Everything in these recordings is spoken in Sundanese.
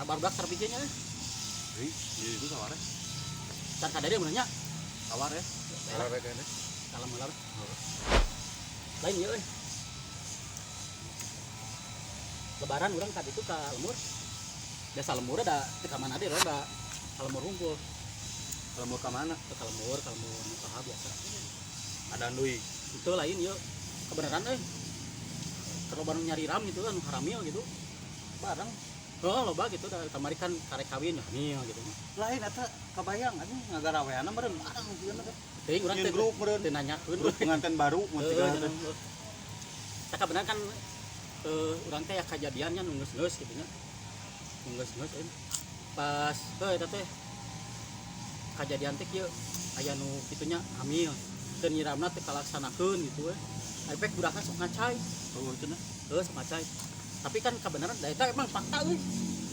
Barudak terpikirnya eh. Di itu saware. Can kadari mun nya. Sawar ya. Sawar kene. Kalem heula. Lain ieu euy. Lebaran urang tadi itu ka lemur. Desa lemur ada di ka mana deui da ka lemur hungkul. Ka lemur ka mana? Ka lemur, ka lemur usaha biasa. Ada deui. Itu lain ieu. Kebenaran euy. Kalau bareng nyari ram gitu kan haramil gitu. Bareng. Oh, loba gitu da kamari kan karek kawin ya hamil gitu. Lain eta kabayang anjing ngagaraweana meureun bareng sieun teh. Teuing urang teh grup meureun. Teu nanyakeun. Grup pengantin baru mun tiga teh. Tah kabeneran kan urang teh ya kajadiannya nu geus-geus gitu nya. Nu geus-geus euy. Pas heuh eta teh kajadian teh kieu aya nu kitunya hamil. Teu nyiramna teu kalaksanakeun gitu we. Efek budakna sok ngacai. Oh, cenah. Heuh sok ngacai. Tapi kan kebenaran da eta emang fakta euy.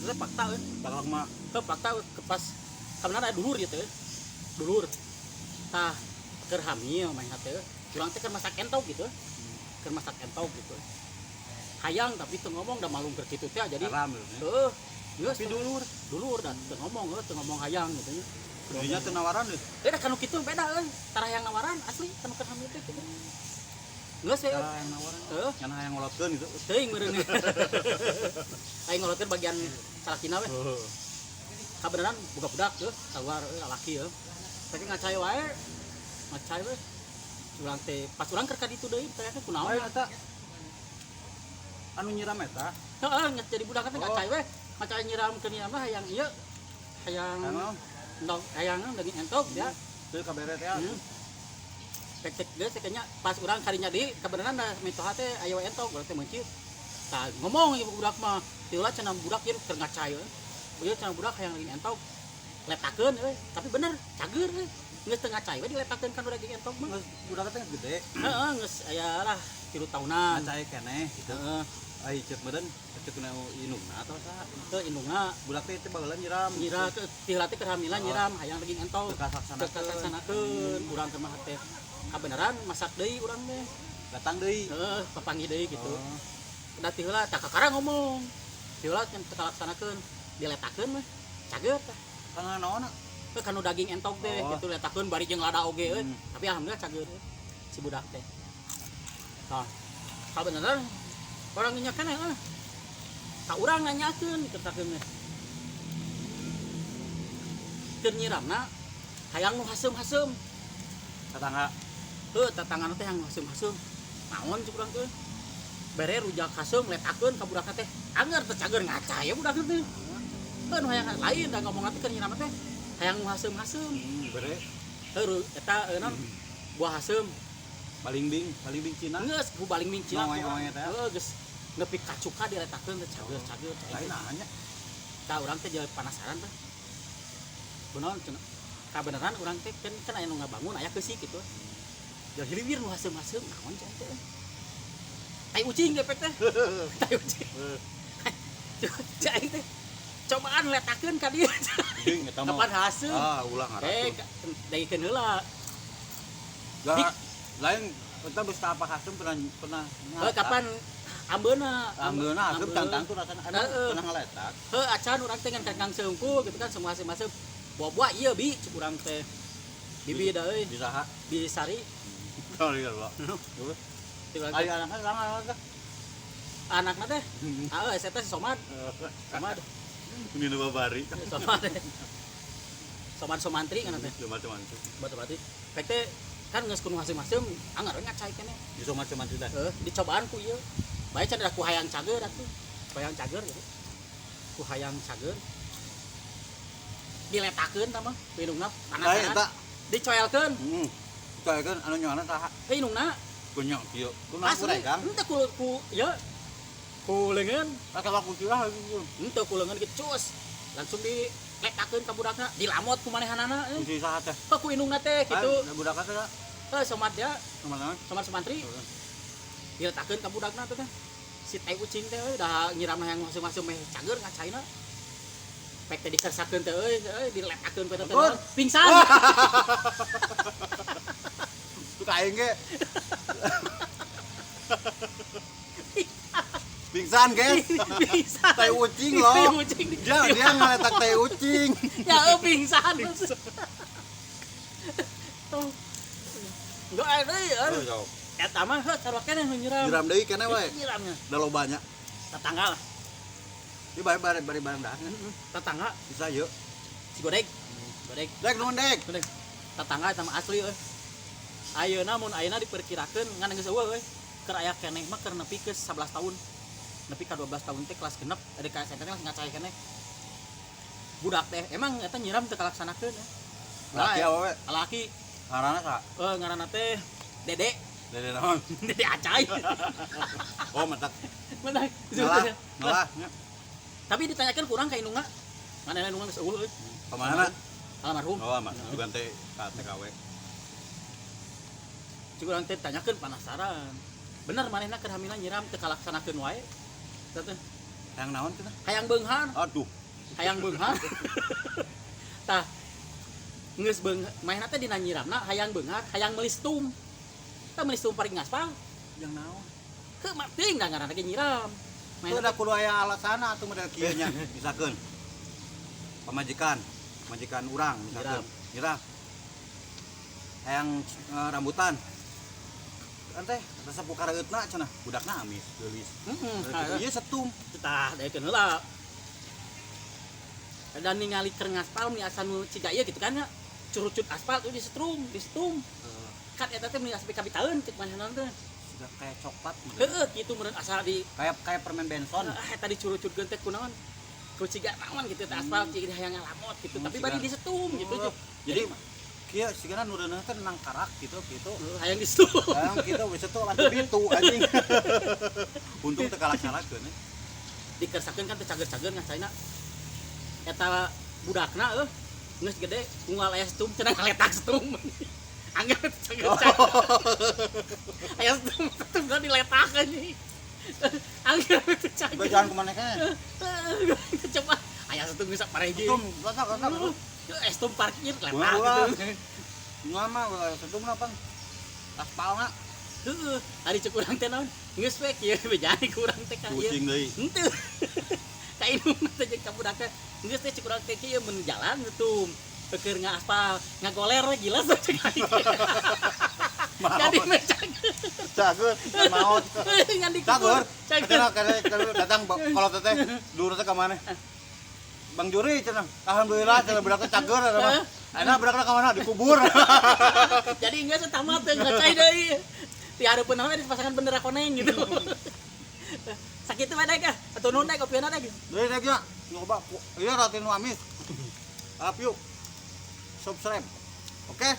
Eta fakta euy. Bakal mah Heuh fakta euy pas kebenaran aya dulur ieu teh. Dulur. Tah keur hamil manehna teh. Urang teh keur masak entog gitu. Keur masak entog gitu. Hayang tapi teu ngomong da malung keur kitu teh jadi haram gitu. Heuh. Geus Tapi dulur, dulur da teu ngomong heuh teu ngomong hayang gitu nya. Dinya teu nawaran deui. Eh da kanu kitu beda euy. Tara hayang nawaran asli kanu keur hamil teh kitu. Geus we. Tara hayang nawaran. Heuh. Ngan hayang ngolotkeun gitu. Teuing meureun. Aing ngolotkeun bagian salakina we. Heeh. Kabeneran buka budak teuh keluar euy lalaki euy. Tapi ngacai wae. Ngacai we. Urang teh pas urang keur ka ditu deui teh kunaon. Lain eta anu nyiram eta. Heeh, geus jadi budak teh ngacai we. Ngacai nyiram keur nyiram mah hayang ieu. Hayang endog, hayang daging entog ya. Teu kabere teh. Tek-tek geus kayaknya pas urang karinya deui kabeneran da mitoha teh aya we entog urang teh meuncit. Tah ngomong ieu budak mah, tiula cenah budak ieu keur ngacai we. Ieu cenah budak hayang daging entog. Letakeun euy, tapi bener cager euy. Geus teu ngacai we diletakeun kan daging entog mah. Geus budak teh gede. Heeh, geus aya lah 3 tahunan. Ngacai keneh gitu. Heeh. Ai ceuk meureun, ceuk nu indungna atau saha? Teu indungna. Budak teh teh baheula nyiram. Nyiram ke tiheula teh keur hamilan nyiram hayang daging entog. Teu kasaksanakeun. Teu kasaksanakeun. Urang teh mah teh kabeneran masak deui urang teh. Datang deui. Heeh, papanggih deui gitu. Oh. Da tiheula tah kakara ngomong. Tiheula can teu kalaksanakeun, diletakeun mah cager tah. Kana naonna? Teu kanu daging entog teh Oh. gitu letakeun bari jeung lada oge euy. Tapi alhamdulillah cager si budak teh. Tah, kabeneran orang nanyakeun euy. Ka urang nanyakeun kertakeun teh. Keur nyiramna hayang nu haseum-haseum. Tetangga. Heuh, tetanggana teh hayang nu haseum-haseum. Naon cek urang teh? Bere rujak haseum letakeun ka budakna teh. Anger teh cager ngaca ya budakna teh. Heuh, nu hayang lain da ngomongna teh keur nyiramna teh hayang nu haseum-haseum. Bere. Heuh, eta naon? Buah haseum. Balingbing, balingbing Cina. Geus ku balingbing Cina. Ngoe-ngoe teh. Heuh, geus nepi ka cuka diletakeun teh cager-cager. Lain nanya. Tah urang teh jadi penasaran teh. Kunaon cenah? Kabeneran urang teh kan aya nu ngabangun aya keusik gitu. Ya hiliwir nu haseum-haseum naon cenah teh. Tai ucing gepek teh. Tai ucing. Cek aing teh. Cobaan letakeun ka dieu. Jeung eta mah. Kapan haseum? Ah, ulah ngaran. Daikeun heula. Lah, lain eta geus ka apa haseum pernah Heuh, kapan ambeuna? Ambeuna haseum tantang tuh rasana emang pernah ngaletak. Heuh, acan urang teh ngan kangkang seungkul gitu kan semua haseum-haseum. Buah-buah ieu bi cek urang teh. Bibi da euy. Di saha? Bi Sari. Oh iya, Pak. Ai anakna sama teh. Anakna teh? Heeh, eta teh si Somad. Somad. Ini nu babari. Somad. Somad Somantri kan teh. Somad Somantri. Batu-batu. Pek teh kan geus kudu haseum-haseum anggar we ngacai keneh. Di Somad Somantri teh. Heuh, dicobaan ku ieu. Bae can da ku hayang cager atuh. Hayang cager gitu. Ku hayang cager. Diletakeun tah mah indungna Lain penasaran. eta. Dicoelkeun. Heeh. Dicoelkeun anu nyoana saha? Heuh indungna. Kunyok kieu. Kunaon ku regang? Henteu ku ieu. Ku leungeun. Atawa ku curah gitu. Henteu ku leungeun gitu cus. Langsung diletakeun ka budakna, dilamot ku manehanana euy. Ku si saha teh? Heuh ku indungna teh kitu. Ai, budakna teh Heuh Somad ya. Somad naon? Somad Somantri. Diletakeun ka budakna teh teh. Si tai ucing teh euy da nyiramna yang masuk-masuk meh cager ngacaina. Pek teh dikersakeun teh euy, euy diletakeun ku eta teh. Pingsan. Tuh ka aing ge. Pingsan. Bukan, guys. Pingsan. Tai ucing Tai loh. ucing. Dia dia ngaletak tai ucing. Ya pingsan. Enggak ada ya. Oh, jauh. Eta mah heuh sarua keneh nu nyiram. Nyiram deui keneh wae. Nyiramnya. Da lobanya. Tetangga lah. Ieu bae bare bare bareng dah. Tetangga Bisa yuk. si Godeg. Godeg. Dek nuhun dek. Godeg. Tetangga sama asli euy. Ayeuna mun ayeuna diperkirakeun ngan geus eueuh euy. Keur aya keneh mah keur nepi ke 11 tahun. Nepi ka 12 tahun teh kelas genep, ada ka SMP teh masih ngacai keneh. Budak teh emang eta nyiram teu kalaksanakeun. Laki awewe. Laki Ngaranna sa? Ngaranna teh Dede. Dede naon? Dede Acai. Oh, mentak. Mentak. Ngalah, ngalah. Tapi ditanyakan kurang ka indungna. Mana indungna geus eueuh euy. Kamana? Almarhum. Oh, aman. Juga teh ka TKW. Cik urang teh tanyakeun penasaran. Bener manehna keur hamilna nyiram teu kalaksanakeun wae. Teh teh Hayang naon cenah? hayang beunghar, Aduh. hayang beunghar. Tah geus beung manehna teh dina nyiramna hayang beunghar, hayang meuli stum. Tah meuli stum paling ngaspal. Yang naon? Heuh mah teuing da ngaranna ge nyiram. Itu Manehna udah kudu aya alasana atuh model kieu nya. Misalkeun pamajikan, majikan urang misalkeun. Nyiram. Hayang rambutan. Kan teh resep ku kareutna cenah, budakna amis, geulis. heeh. Ieu setum. Tah daekeun heula. Dan ningali keur ngaspal meni asa nu ciga ieu gitu kan ya. Curucut aspal tuh disetrum, disetum. Kan eta teh meni asa kabitaeun cek manehna teh. Sudah kayak coklat meureun. Heeh, kitu meureun asa di Kayak kayak permen Benson. ah eta dicurucutkeun teh kunaon? Ku ciga naon gitu teh aspal ciga hayang ngalamot gitu, tapi bari disetum gitu. Oh, jadi kieu sigana nu reuneuh teh nang karak gitu gitu. Heeh, hayang disetum. Hayang gitu bisa tuh langsung bitu anjing. Untung teu kalaksanakeun. Dikersakeun kan teh cager-cager ngacaina. Eta budakna eueuh geus gede unggal aya setum cenah ngaletak setum. Angger cager-cager. Aya setum setum geus diletak anjing. Angger teh cager. Bejaan kumaneh keneh. Coba aya setum geus pareh ge. Setum, letak letak. Setum parkir letak Ulah. gitu. Ngama ulah setum apa? Aspalna. Heeh, ari cek urang teh naon? Geus we kieu bejaan ku urang teh ka ieu. Kucing deui. Henteu. Ka indungna teh jeung ka budak teh. Geus teh cek urang teh kieu mun jalan setum. Keur ngaspal, ngagoler we gila cek aing. Jadi meh cager. Cager, maot. Ngan dikubur. Cager. Cager. Cenah kana datang kalau teteh dulu teh ka mana? Bang Juri cenah. Alhamdulillah cenah budakna cager eta mah. Ayeuna budakna ka mana? Dikubur. Jadi geus tamat teh ngacai deui. Ti hareupeun we dipasangan bendera koneng gitu. Sakitu we dek ah. Atuh nuhun dek kopiana dek. Deui dek ya. Nyoba ieu roti nu amis. Up yuk. Subscribe. Oke?